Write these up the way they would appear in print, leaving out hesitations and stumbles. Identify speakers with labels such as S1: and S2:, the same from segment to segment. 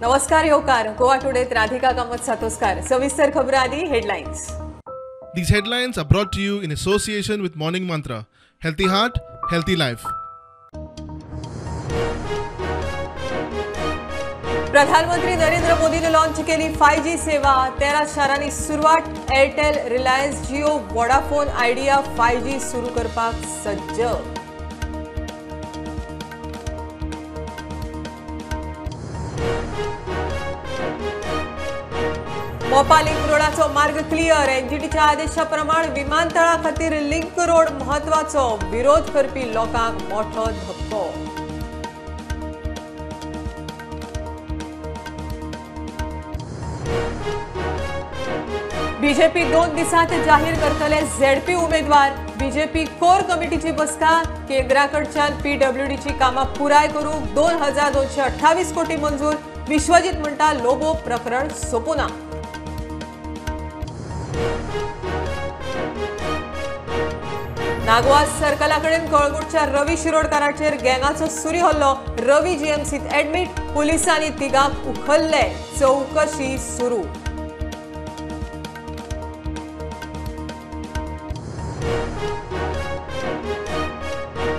S1: नमस्कार येवकार गोवा टुडेत राधिका कामत सातोस्कार. सविस्तर खबर आदी headlines.
S2: These headlines are brought to you in association with Morning Mantra. Healthy heart, healthy life.
S1: प्रधानमंत्री नरेंद्र मोदीने लॉन्च केली 5G सेवा. 13 शारांनी सुरवात. Airtel, Reliance Jio, Vodafone Idea 5G सुरू करपाक सज्ज. मोपा लिंक रोडाचो मार्ग क्लियर. एनजीटीच्या आदेशाप्रमाण विमानतळा खातीर लिंक रोड महत्वाचो. विरोध करपी लोकांक मोठो धक्को. बीजेपी 2 दिसांत जाहीर करतले झेडपी उमेदवार. बीजेपी कोर कमिटीची बसका. केंद्राकडच्यान पीडब्ल्यूडीची कामां पुराय करूंक 2228 कोटी मंजूर. विश्वजीत म्हणटा लोबो प्रकरण सोंपूना. नागवा सर्कला कडेन कळंगूटच्या रवी शिरोडकाराचेर गँगाचो सुरी हल्लो. रवी जीएमसीत ऍडमिट. पुलिसांनी तिगांक उखल्ले. चौकशी सुरू.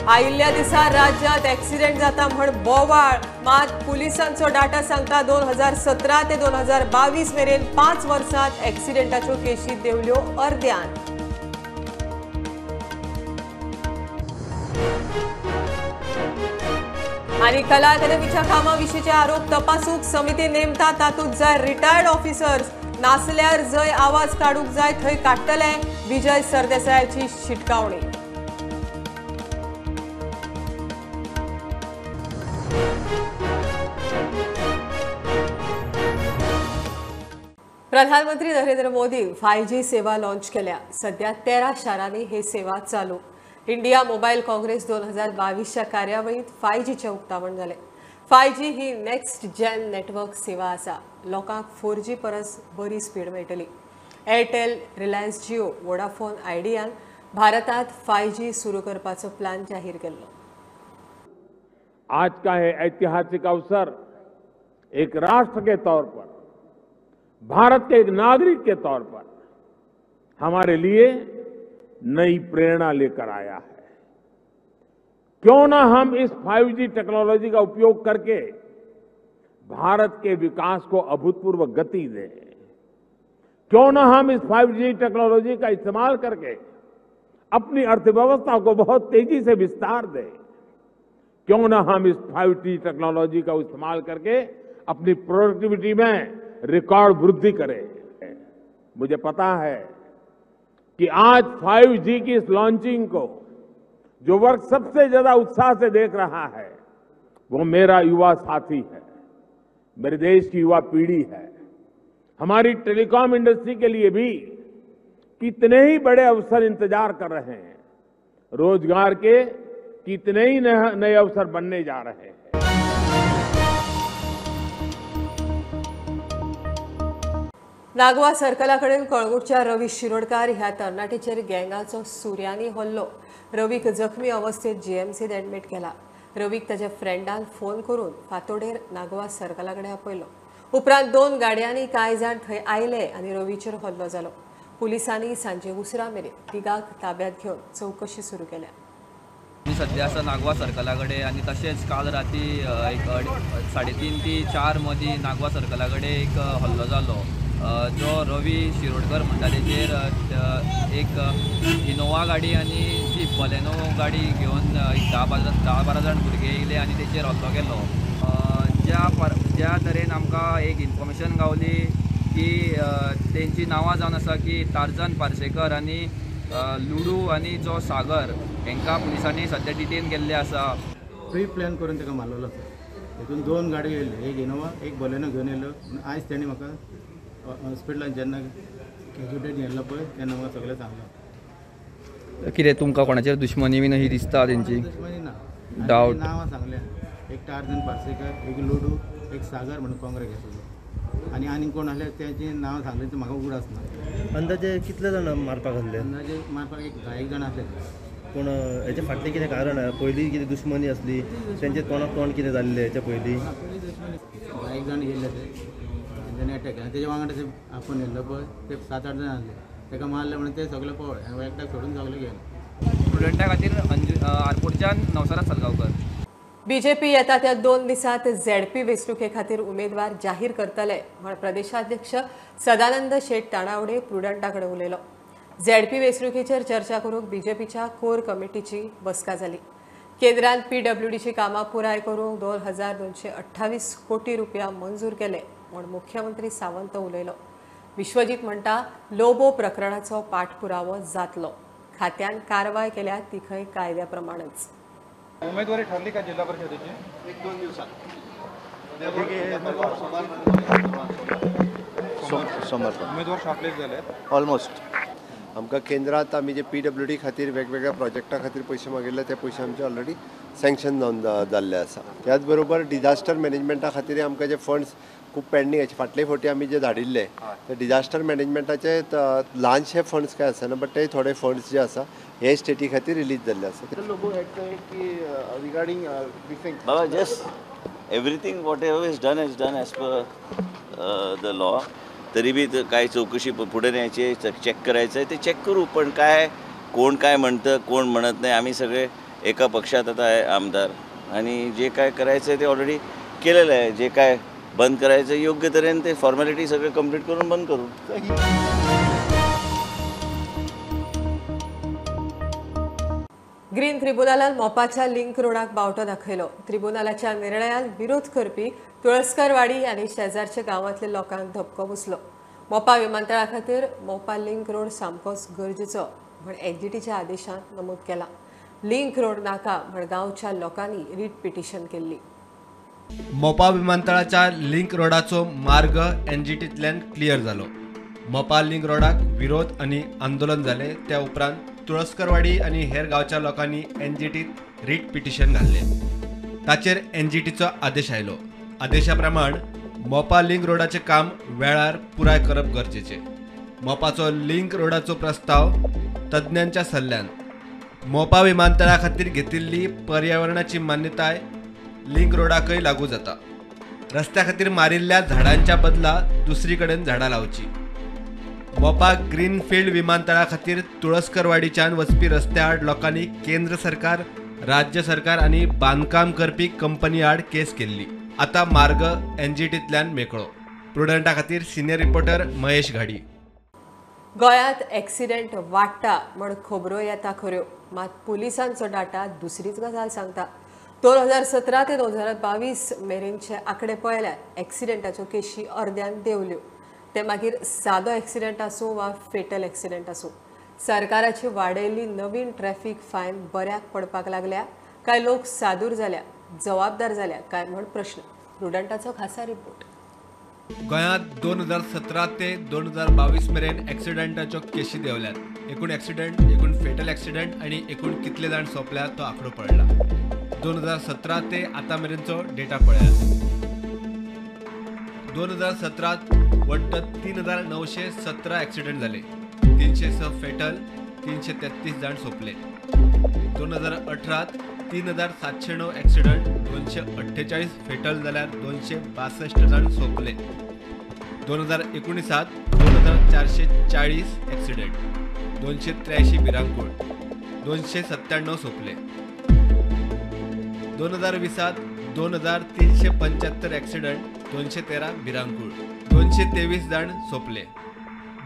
S1: आयिल्ल्या दिसा राज्यात ऍक्सिडेंट जाता म्हण बोवाळ. मात पुलिसांचो डाटा सांगता 2017 ते 2022 मेरेन 5 वर्सांत ऍक्सिडेंटाच्यो केशी देंवल्यो अर्द्यान. आनी कला अकादमीच्या कामाविशींचे आरोप तपासूंक समिती नेमता. तातूंत जाय रिटायर्ड ऑफिसर्स. नासल्यार जंय आवाज काडूंक जाय थंय काडटले. विजय सरदेसायाची शिटकावणी. प्रधानमंत्री नरेंद्र मोदी 5G सेवा लॉन्च केल्या. सध्या 13 शारांनी ही सेवा चालू. इंडिया मोबाईल काँग्रेस 2022च्या कार्यावळीत 5Gचें उक्तावण जालें. 5G ही नेक्स्ट जेन नेटवर्क सेवा आसा. लोकांक 4G परस बरी स्पीड मेळटली. एअरटेल, रिलायन्स जिओ, वोडाफोन आयडियान भारतात 5G सुरू करपाचो प्लान जाहीर केल्लो.
S3: आज का है ऐतिहासिक अवसर एक राष्ट्र के तौर पर, भारत के एक नागरिक के तौर पर हमारे लिए नई प्रेरणा लेकर आया है. क्यों ना हम इस 5G technology का उपयोग करके भारत के विकास को अभूतपूर्व गति दें. क्यों ना हम इस 5G technology का इस्तेमाल करके अपनी अर्थव्यवस्था को बहुत तेजी से विस्तार दें. क्यों ना हम इस 5G technology का इस्तेमाल करके अपनी प्रोडक्टिविटी में रिकॉर्ड वृद्धि करें. मुझे पता है कि आज 5G की इस लॉन्चिंग को जो वर्ग सबसे ज्यादा उत्साह से देख रहा है वो मेरा युवा साथी है, मेरे देश की युवा पीढ़ी है. हमारी टेलीकॉम इंडस्ट्री के लिए भी कितने ही बड़े अवसर इंतजार कर रहे हैं. रोजगार के कितने ही नए अवसर बनने जा रहे हैं.
S1: नागवा सर्कला कडेन कळंगूटच्या रवी शिरोडकार ह्या तरणाटेचेर गँगाचो सुऱ्यांनी हल्लो. रवीक जखमी अवस्थेत जीएमसीत ऍडमीट केला. रवीक ताच्या फ्रेंडान फोन करून फातोडेर नागवा सर्कला कडेन आपयलो. उपरांत 2 गाडयांनी कांय जाण थंय आयले आनी रवीचेर हल्लो जालो. पुलिसांनी सांजे उसरां मेरेन तिगांक ताब्यात घेवन चवकशी सुरू केल्या.
S4: मी सध्या आसा नागवा सर्कला कडेन आनी तशेंच काल राती एक 3:30 ते 4 मदीं नागवा सर्कला कडेन एक हल्लो जालो. जो रवी शिरोडकर म्हणटा तेचेर एक इनोवा गाडी आनी जीप बलेनो गाडी घेवन एक 10-12 जाण भुरगे येयले आनी तेचेर हल्लो केलो. ज्या तरेन आमकां एक इन्फॉर्मेशन गावली की तेंची नांवां जावन आसा की तारजन पार्सेकर आनी लुडू आनी जो सागर हेंकां पुलिसांनी सद्या डिटेन केल्ले आसा.
S5: प्री प्लॅन करून ताका मारलेलो आसा. हितून 2 गाडी येयल्यो, एक इनोवा एक बलेनो घेवन येयल्यो. आयज तेणी म्हाका हॉस्पिटलान जेन्ना कॅज्युलिटीन येयल्लो पळय तेन्ना म्हाका सगळें सांगलां.
S4: कितें तुमकां कोणाचेर दुश्मनी बीन अशी दिसता तेंची?
S5: दुश्मनी ना,
S4: डावट.
S5: नांवां सांगल्या, एक टार्जन पार्सेकर, एक लुडू, एक सागर म्हणून काँग्रेस आसलो आनी आनी कोण आसले तेंची नांवां सांगली म्हाका उगडास ना.
S6: अंदाजे कितले जाण मारपाक आसले?
S5: अंदाजे मारपाक एक 10 जाण आसले.
S6: पूण हेच्या फाटलें कितें कारण आहा? पयलीं कितें दुश्मनी आसली तेंचे तोंडाक तोंड कितें जाल्लें हेच्या पयलीं?
S5: एक जाण येयल्ले ते तेंच्यांनी अटॅक केला. तेजे वांगडा ते आपोवन येयल्लो पळय ते 7-8 जाण आसले, तेका मारले म्हणून ते सगळे पळय एकट्याक सोडून सगळे गेले.
S4: स्टुडंटा खातीर आरपोरच्यान नवसराज सलगांवकर.
S1: बीजेपी येता त्या 2 दिसांत झेडपी वेंचणुके खातीर उमेदवार जाहीर करतले म्हण प्रदेशाध्यक्ष सदानंद शेट ताणावडे प्रुडंटा कडेन उलयलो. झेडपी वेंचणुकेचेर चर्चा करूंक बीजेपीच्या कोर कमिटीची बसका जाली. केंद्रान पीडब्ल्यूडीची कामां पुराय करूंक 2228 कोटी रुपया मंजूर केले म्हूण मुख्यमंत्री सावंत उलयलो. विश्वजीत म्हणटा लोबो प्रकरणाचो पाठपुरावो जातलो, खात्यान कारवाय केल्या ती खंय कायद्या प्रमाणच.
S7: उमेदवारी ठरली का जिल्हा परिषदेची?
S8: 1-2 दिवसात सोमवार
S7: उमेदवार शॉर्टलिस्ट झाले
S8: ऑलमोस्ट. आमकां केंद्रांत आमी जे पीडब्ल्यूडी खातीर वेगवेगळ्या प्रोजेक्टा खातीर पयशे मागिल्ले ते पयशे आमचे ऑलरेडी सँक्शन जावन जाल्ले आसा. त्याच बरोबर डिझास्टर मॅनेजमेंटा खातीर आमकां जे फंड्स खूब पेंडींग आशिल्ले फाटले फावटी आमी जे धाडिल्ले ते डिझास्टर मॅनेजमेंटाचे ल्हानशे फंड्स काय आसना बट ते थोडे फंड्स जे आसा हे स्टेटी खातीर रिलीज जाल्ले आसा.
S9: बाबा just everything whatever is done as per the law. तरी बी काय चौकशी पुढे न्यायची, चेक करायचं आहे ते चेक करू. पण काय कोण काय म्हणतं कोण म्हणत नाही, आम्ही सगळे एका पक्षात आता आहे आमदार आणि जे काय करायचं आहे ते ऑलरेडी केलेलं आहे. जे काय बंद करायचं योग्य तऱ्हेने ते फॉर्मॅलिटी सगळे कंप्लीट करून बंद करू.
S1: ग्रीन त्रिबुनालान मोपाच्या लिंक रोडाक बावटो दाखयलो. त्रिबुनालाच्या निर्णयान विरोध करपी तुळसकरवाडी आनी शेजारच्या गांवांतल्या लोकांक धपको बसलो. मोपा विमानतळा खातीर मोपा लिंक रोड सामकोच गरजेचो म्हण एनजीटीच्या आदेशांत नमूद केला. लिंक रोड नाका म्हण गांवच्या लोकांनी रीट पिटिशन केल्ली.
S10: मोपा विमानतळाच्या लिंक रोडाचो मार्ग एनजीटींतल्यान क्लियर जालो. मोपा लिंक रोडाक विरोध आनी आंदोलन जालें. त्या उपरांत तुळसकरवाडी आनी हेर गांवच्या लोकांनी एनजीटीत रीट पिटिशन घाल्लें. ताचेर एनजीटीचो आदेश आयलो. आदेशा प्रमाण मोपा लिंक रोडाचें काम वेळार पुराय करप गरजेचें. मोपाचो लिंक रोडाचो प्रस्ताव तज्ञांच्या सल्ल्यान मोपा विमानतळा खातीर घेतिल्ली पर्यावरणाची मान्यताय लिंक रोडाकय लागू जाता. रस्त्या खातीर मारिल्ल्या झाडांच्या बदला दुसरी कडेन झाडां लावची. मोपा ग्रीनफिल्ड विमानतळा खातीर तुळसकरवाडीच्यान वचपी रस्त्या आड लोकांनी केंद्र सरकार, राज्य सरकार आनी बांदकाम करपी कंपनी आड केस केल्ली. आतां मार्ग एनजीटींतल्यान मेकळो. प्रुडंटा खातीर सिनियर रिपोर्टर महेश घाडी.
S1: गोंयांत एक्सिडेंट वाडटा म्हण खबरो येता खऱ्यो, मात पुलिसांचो डाटा दुसरीच गजाल सांगता. 2017 ते 2022 मेरेनचे आंकडे पळयल्यार एक्सिडेंटाच्यो केशी अर्द्यान देंवल्यो. ते मागीर सादो एक्सिडेंट आसूं वा फेटल एक्सिडेंट आसूं. सरकाराची वाडयल्ली नवीन ट्रॅफिक फायन बऱ्याक पडपाक लागल्या काय लोक सादूर जाल्या, जबाबदार जाल्या काय म्हण प्रश्न. प्रुडंटाचो खासा रिपोर्ट.
S10: गोंयांत 2017 ते 2022 मेरेन एक्सिडेंटाच्यो केशी देंवल्यात. एकूण एक्सिडेंट, एकूण फेटल एक्सिडेंट आनी एकूण कितले जाण सोंपल्या तो आंकडो पडला. 2017 ते आतां मेरेनचो डेटा पळयात. 2017 वट्ट 3917 एक्सिडेंट जाले. 306 फेटल, 333 जाण सोंपले. 2018 3709 एक्सिडेंट, 248 फेटल जाल्यार 262 जाण सोंपले. 2019 2440 एक्सिडेंट, 283 भिरांकूळ, 297 सोंपले. 2020 2375 एक्सिडेंट, 213 भिरांकूळ, 223 जाण सोंपले.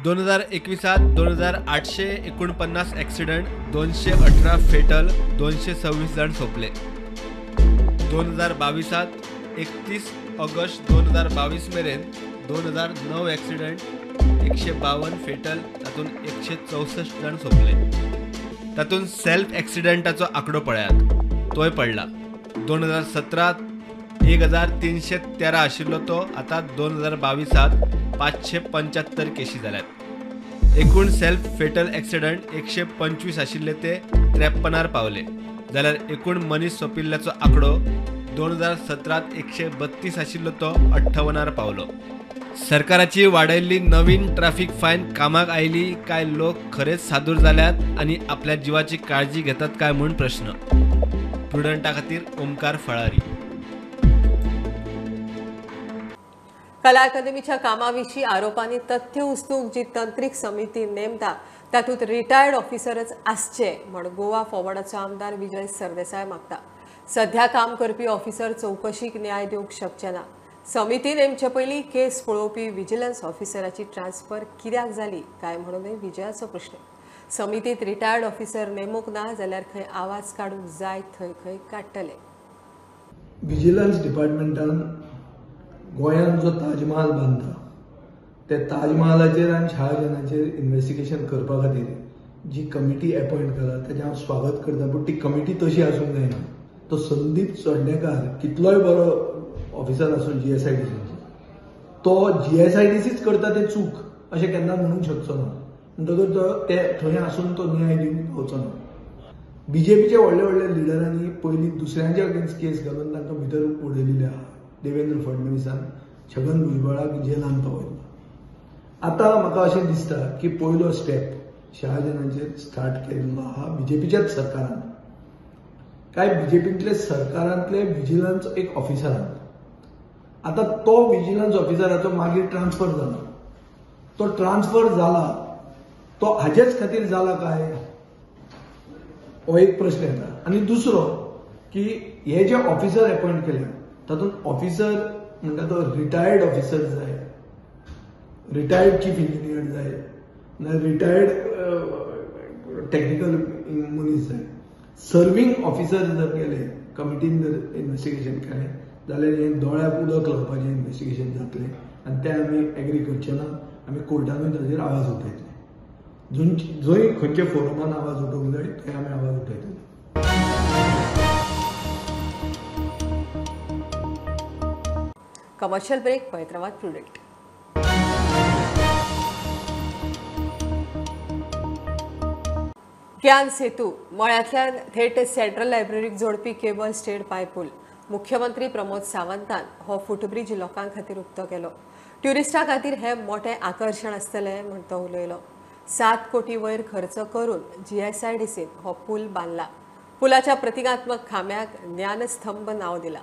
S10: 2021 2849 एक्सिडेंट, 218 फेटल, 226 जाण सोंपले. 2022 31 ऑगस्ट 2022 मेरेन 2009 एक्सिडेंट, 152 फेटल, तातूंत 164 जाण सोंपले. तातूंत सेल्फ एक्सिडेंटाचो आंकडो पळयात, तोय पडला. 2017 1313 आशिल्लो तो आतां 2022 575 केशी जाल्यात. एकूण सेल्फ फेटल एक्सिडेंट 125 आशिल्ले ते 53 पावले. जाल्यार एकूण मनीस सोंपिल्ल्याचो आंकडो 2017 132 आशिल्लो तो 58 पावलो. सरकाराची वाडयल्ली नवीन ट्रॅफिक फायन कामाक आयली काय लोक खरेच सादूर जाल्यात आनी आपल्या जिवाची काळजी घेतात काय म्हूण प्रश्न. प्रुडंटा खातीर ओमकार फळारी.
S1: कला अकादमीच्या कामाविशीं आरोपांनी तथ्य उस्तूंक जी तंत्रीक समिती नेमता तातूंत रिटायर्ड ऑफिसरच आसचे म्हण गोवा फॉरवर्डाचो आमदार विजय सरदेसाय मागता. सध्या काम करपी ऑफिसर चवकशीक न्याय दिवंक शकचे ना. समिती नेमचे पयलीं केस पळोवपी विजिलन्स ऑफिसराची ट्रान्सफर कित्याक जाली काय म्हणूनय विजयाचो प्रश्न. समितीत रिटायर्ड ऑफिसर नेमूंक ना जाल्यार खंय आवाज काडूंक जाय थंय खंय काडटले.
S11: विजिलन्स डिपार्टमेंटान गोंयांत जो ताजमहाल बांदता त्या ताजमहालाचेर आनी शाहजहानाचेर इन्वेस्टिगेशन करपा खातीर जी कमिटी एपॉयंट केला ताजें हांव स्वागत करता, पूण ती कमिटी तशी आसूंक जायना. तो संदीप चोडणेकार कितलोय बरो ऑफिसर आसूं जीएसआयडीसीचो, तो जीएसआयडीसीच करता तें चूक अशें केन्ना म्हणूंक शकचो ना. म्हणटकच तो ते थंय आसून तो न्याय दिवंक पावचो ना. बीजेपीच्या व्हडल्या व्हडल्या लिडरांनी पयलीं दुसऱ्यांच्या अगेन्स्ट केस घालून तांकां भितर उडयलेले आहा. देवेंद्र फडणवीसान छगन भुजबळाक जेलान पावयलो. आतां म्हाका अशें दिसता की पयलो स्टेप शाहजहानाचेर स्टार्ट केल्लो आहा बीजेपीच्याच सरकारान, काय बीजेपींतले सरकारांतले विजिलन्स एक ऑफिसरान. आतां तो विजिलन्स ऑफिसराचो मागीर ट्रान्सफर जाला, तो ट्रान्सफर जाला तो हाजेच खातीर जाला काय हो एक प्रश्न येता. आनी दुसरो की हे जे ऑफिसर एपॉयंट केले तातूंत ऑफिसर म्हणटा तो रिटायर्ड ऑफिसर जाय, रिटायर्ड चीफ इंजिनियर जाय, ना रिटायर्ड टॅक्निकल मनीस जाय. सर्वींग ऑफिसर जर गेले कमिटीन जर इन्वेस्टिगेशन केलें जाल्यार हें दोळ्याक उदक लावपाचें इन्वेस्टिगेशन जातलें आनी तें आमी एग्री करचे ना. आमी कोर्टानूय ताजेर आवाज उठयतले, जंय खंयच्या फोरमान आवाज उठोवंक जाय थंय आमी आवाज उठयतले.
S1: कमर्शियल ब्रेक पळयत रावात प्रुडंट. ज्ञान सेतू मळ्यांतल्यान थेट सेंट्रल लायब्ररीक जोडपी केबल स्टेड पायपूल मुख्यमंत्री प्रमोद सावंतान हो फुटब्रीज लोकां खातीर उक्तो केलो. ट्युरिस्टां खातीर हें मोटें आकर्शण आसतलें म्हण तो उलयलो. 7 कोटी वयर खर्च करून जीएसआयडीसीन हो पूल बांदला. पुलाच्या प्रतिकात्मक खांब्याक ज्ञानस्तंभ नांव दिलां.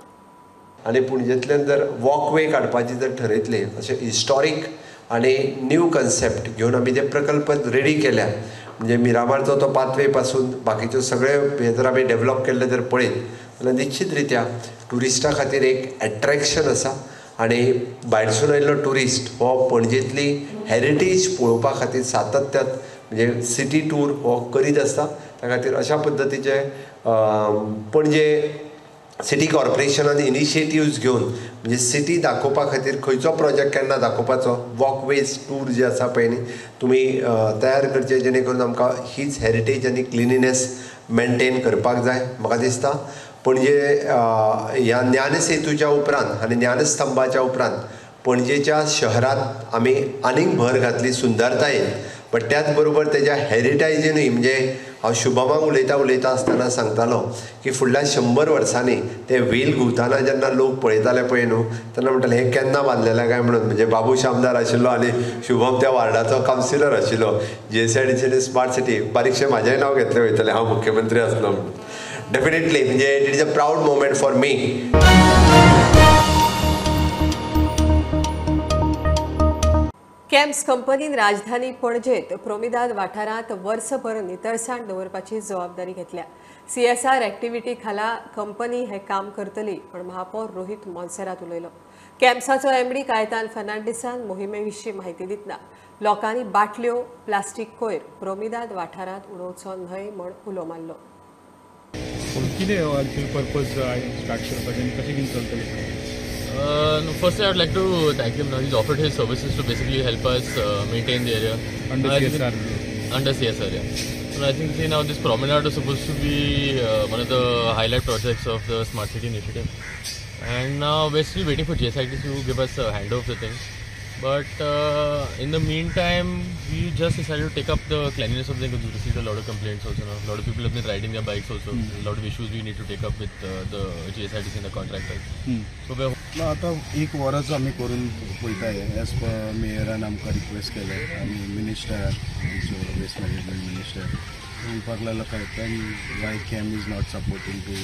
S8: आनी पणजेंतल्यान जर वॉकवे काडपाची जर ठरयतले अशें हिस्टॉरीक आनी न्यू कन्सेप्ट घेवन आमी जे प्रकल्प रेडी केल्या म्हणजे मिरामारचो तो पाथवे पासून बाकीच्यो सगळे हे जर आमी डेवलप केल्ले जर पळयत जाल्यार निश्चित रित्या ट्युरिस्टां खातीर एक एट्रेक्शन आसा आनी भायरसून आयिल्लो ट्युरिस्ट हो पणजेंतली हेरिटेज पळोवपा खातीर सातत्यात म्हणजे सिटी टूर हो करीत आसता. त्या खातीर अशा पद्दतीचे पणजे सिटी कॉर्पोरेशनान इनिशिएटिव्स घेवन म्हणजे सिटी दाखोवपा खातीर खंयचो प्रोजेक्ट केन्ना दाखोवपाचो वॉकवेज टूर जे आसा पळय न्ही तुमी तयार करचे जेणे करून आमकां हीच हेरिटेज आनी क्लिनिनेस मेनटेन करपाक जाय. म्हाका दिसता पणजे ह्या ज्ञानसेतूच्या उपरांत आनी ज्ञानस्तंभाच्या उपरांत पणजेच्या शहरांत आमी आनीक भर घातली सुंदरतायेन, बट त्याच बरोबर तेज्या हेरिटेजीनूय म्हणजे हांव शुभमाक उलयता उलयता आसतना सांगतालो की फुडल्या 100 वर्सांनी ते व्हील घुंवतना जेन्ना लोक पळयताले पळय न्हू तेन्ना म्हणटाले हें केन्ना बांदलेलें काय म्हणून. म्हणजे बाबूश आमदार आशिल्लो आनी शुभम त्या वार्डाचो कावन्सिलर आशिल्लो. जीएसआयडीसी स्मार्ट सिटी बारीकशें म्हाजेंय नांव घेतलें वयतलें हांव मुख्यमंत्री आसलो म्हणून. डेफिनेटली म्हणजे it is a proud moment for me.
S1: CAMS कंपनीन राजधानी पणजेत प्रोमिदाद वाठारांत वर्सभर नितळसाण दवरपाची जबाबदारी घेतल्या. सीएसआर ऍक्टिव्हिटी खाला कंपनी हे काम करतली पण महापौर रोहित मोन्सेरात उलयलो. कॅम्प्साचो एमडी कायतान फर्नांडीसान मोहिमे विशीं माहिती दितना लोकांनी बाटल्यो प्लास्टीक कोयर प्रोमिदाद वाठारांत उडोवचो न्हय म्हण उलो मारलो.
S7: कितें पर्पज स्टार्ट करपाचें कशें कितें चलतलें?
S12: No, firstly, I would like to thank him. He's offered his services to basically help us maintain the area.
S7: Under CSR.
S12: Under CSR, yeah. So I think see now this promenade is supposed to be one of the highlight projects of the Smart City initiative. And now we're still waiting for GSIT to give us a handover of the thing. But in the meantime, we just decided to take up the cleanliness of the thing because we received a lot of complaints also now. A lot of people have been riding their bikes also. A lot of issues we need to take up with the GSITC and the contractors. So we're
S13: ना आतां एक वरस आमी करून पळयता हें as per मेयरान आमकां request केलें आनी मिनिस्टरान आमचो वेस्ट मॅनेजमेंट मिनिस्टर म्हणपाक लागलो Caitan why CAM is not supporting to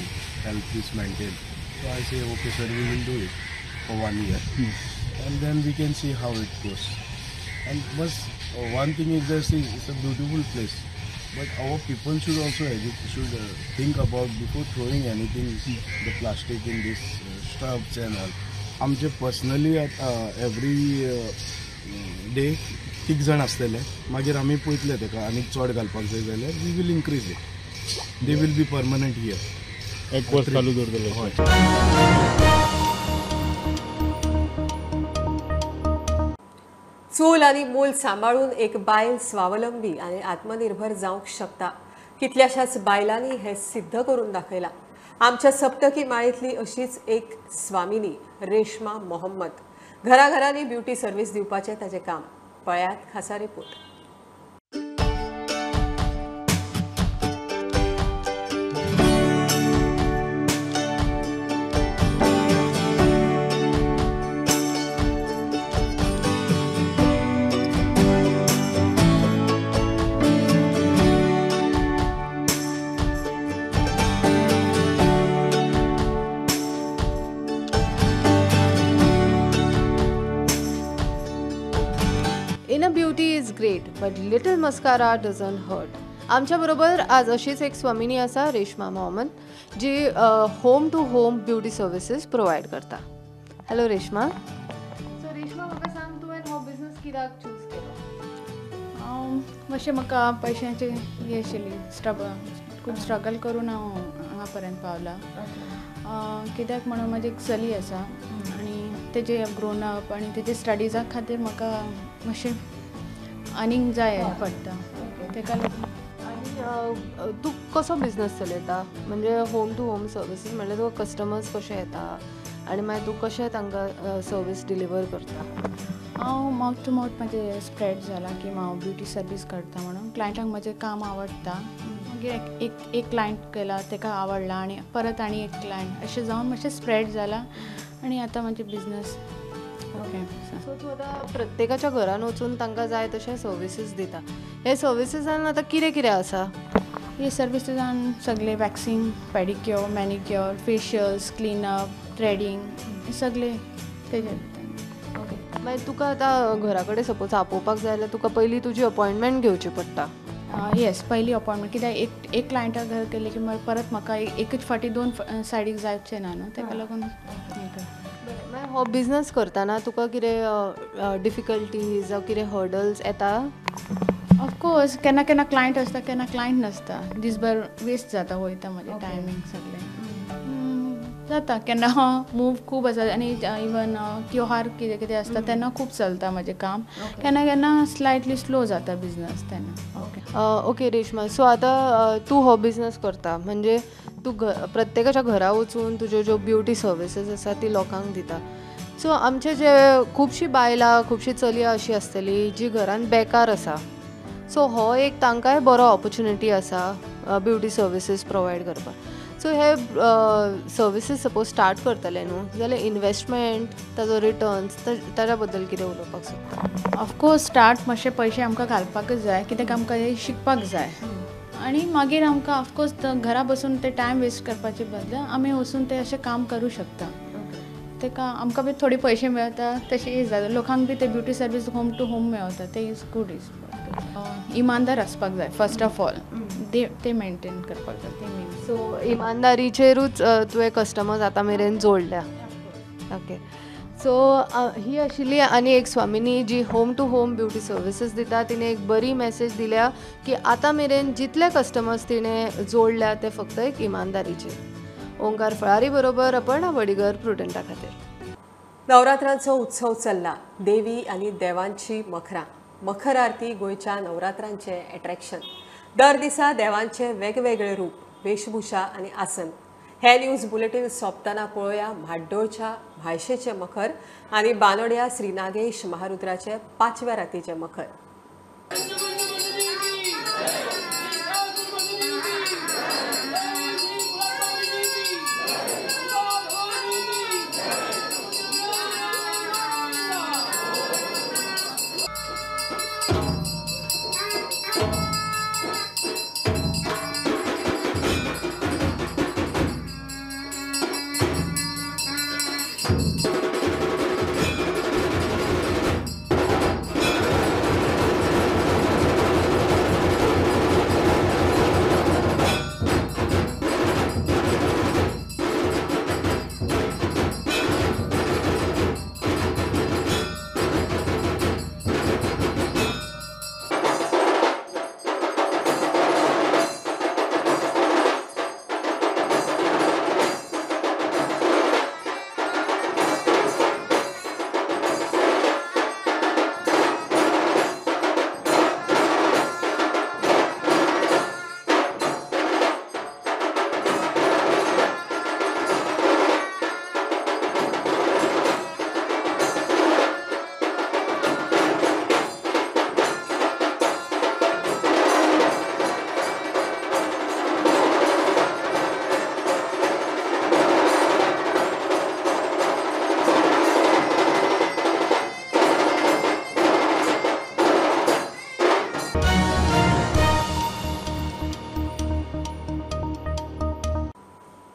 S13: help this maintain. So I say okay sir, we will do it for 1 year and then we can see how it goes. And bus one thing is just it's a beautiful place, but our people should also should think about before throwing anything, the plastic in this shrubs and all. आमचे personally every day 3 जाण आसतले, मागीर आमी पळयतले तेका आनीक चड घालपाक जाय जाल्यार we will increase it. They will be permanent here.
S7: एक वर्स चालू दवरतले.
S13: हय.
S1: चूल आनी मूल सांबाळून एक बायल स्वावलंबी आनी आत्मनिर्भर जावंक शकता. कितल्याशाच बायलांनी हें सिद्ध करून दाखयलां. आमच्या सप्तकी माळेंतली अशीच एक स्वामिनी रेश्मा मोहम्मद घराघरांनी ब्युटी सर्वीस दिवपाचें ताचें काम. पळयात खासा report.
S14: Inner beauty is great, but little mascara doesn't hurt. आमच्या बरोबर आज अशीच एक स्वामिनी आसा, रेश्मा मोहम्मद, जी home to home beauty services provide करता. हॅलो रेश्मा. सो रेश्मा, म्हाका सांग, तुवें हो बिजनस कित्याक चूज केलो?
S15: हांव मातशें म्हाका पयशांची हें आशिल्ली स्ट्रगल, खूब स्ट्रगल करून हांव हांगा पर्यंत पावलां. कित्याक म्हणून म्हजी एक चली आसा आनी तेजे ग्रोन अप आनी तेजे स्टडिजा खातीर म्हाका मातशें आनीक जाय पडटा तेका लागून.
S14: आनी तूं कसो बिजनस चलयता? म्हणजे होम टू होम सर्विसीस म्हणल्यार तुका कस्टमर्स कशे येता आनी मागीर तूं कशें तांकां सर्वीस डिलिव्हर करता?
S15: हांव मावथ टू मावथ म्हाजें स्प्रेड जाला की हांव ब्युटी सर्वीस करता म्हणून क्लायंटांक म्हजें काम आवडटा. मागीर एक एक क्लायंट केला तेका आवडला आनी परत आनी एक क्लायंट, अशें जावन मातशें स्प्रेड जाला आनी आतां म्हजें बिजनस ओके.
S14: सो तूं आतां प्रत्येकाच्या घरान वचून तांकां जाय तशें सर्विसीस दिता. हे सर्विसीसान आतां कितें कितें आसा?
S15: हे सर्विसीसान सगळे waxing, pedicure, manicure, facials, cleanup, threading, हे सगळे तेजे.
S14: ओके. मागीर तुका आतां घरा कडेन सपोज आपोवपाक जाय जाल्यार तुका पयलीं तुजी अपॉयंटमेंट घेवची पडटा?
S15: येस, पयलीं अपॉयंटमेंट, कित्याक एक एक क्लायंटाक घर केलें की मागीर परत म्हाका एकच फावटी 2 सायडीक जावचें ना न्हू, तेका लागून.
S14: मागीर हो बिजनस करतना तुका कितें डिफिकल्टीज जावं कितें हर्डल्स येता?
S15: ऑफकोर्स, केन्ना केन्ना क्लायंट आसता, केन्ना क्लायंट नासता, दीसभर वेस्ट जाता वयता म्हजें टायमींग सगळें जाता. केन्ना मूव खूब आसा आनी इवन त्योहार कितें कितें आसता तेन्ना खूब चलता म्हजें काम, केन्ना केन्ना स्लायटली स्लो जाता बिजनस तेन्ना. ओके.
S14: ओके रेश्मा, सो आतां तूं हो बिजनस करता म्हणजे तूं प्रत्येकाच्या घरा वचून तुज्यो ज्यो ब्युटी सर्विसीस आसा ती लोकांक दिता. सो आमचे जे खुबशीं बायलां, खुबशीं चलयां अशीं आसतली जी घरान बेकार आसा, सो हो एक तांकांय बरो ऑपोर्चुनिटी आसा ब्युटी सर्विसीस प्रोवायड करपाक. सो हे सर्विसीस सपोज स्टार्ट करतले न्हू जाल्यार इन्वेस्टमेंट, ताजो रिटर्न्स, ताज्या बद्दल कितें उलोवपाक सोदता?
S15: ऑफकोर्स स्टार्ट मातशे पयशे आमकां घालपाकच जाय, कित्याक आमकां हें शिकपाक जाय आनी मागीर आमकां ऑफकोर्स घरा बसून ते टायम वेस्ट करपाचे बदला आमी वचून ते अशें काम करूं शकता. ताका आमकां बी थोडे पयशे मेळता, तशें जाता लोकांक बी ते beauty service home to home मेळता, ते is good. Is इमानदार आसपाक जाय फर्स्ट ऑफ ऑल, ते मेंटेन करपाक जाय ते मेन.
S14: सो इमानदारीचेरूच तुवें कस्टमर्स आतां मेरेन जोडल्या. ओके. सो ही आशिल्ली आनी एक स्वामिनी जी home to home beauty services दिता. तिणें एक बरी मॅसेज दिल्या की आतां मेरेन जितले कस्टमर्स तिणें जोडल्या ते फक्त एक इमानदारीचेर. ओंकार फळारी बरोबर अपर्णा वडीगर, प्रुडंटा खातीर.
S1: नवरात्रांचो उत्सव चल्ला. देवी आनी देवांची मखरां, मखर आरती गोंयच्या नवरात्रांचें एट्रॅक्शन. दर दिसा देवांचे वेगवेगळे रूप, वेशभूषा आनी आसन. हे न्यूज बुलेटीन सोंपतना पळोवया म्हाड्डोळच्या म्हाळशेचें मखर आनी बानोड्या श्री नागेश महारुद्राचे 5व्या रातीचें मखर.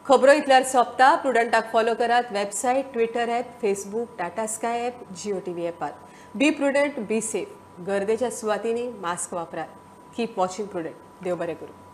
S1: खबरो इतल्यार सोंपता. प्रुडंटाक फॉलो करात website, Twitter app, Facebook, Tata Sky app, Jio TV ॲपार. Be prudent, be safe. गर्देच्या सुवातींनी मास्क वापरात. Keep watching Prudent. देव बरें करूं.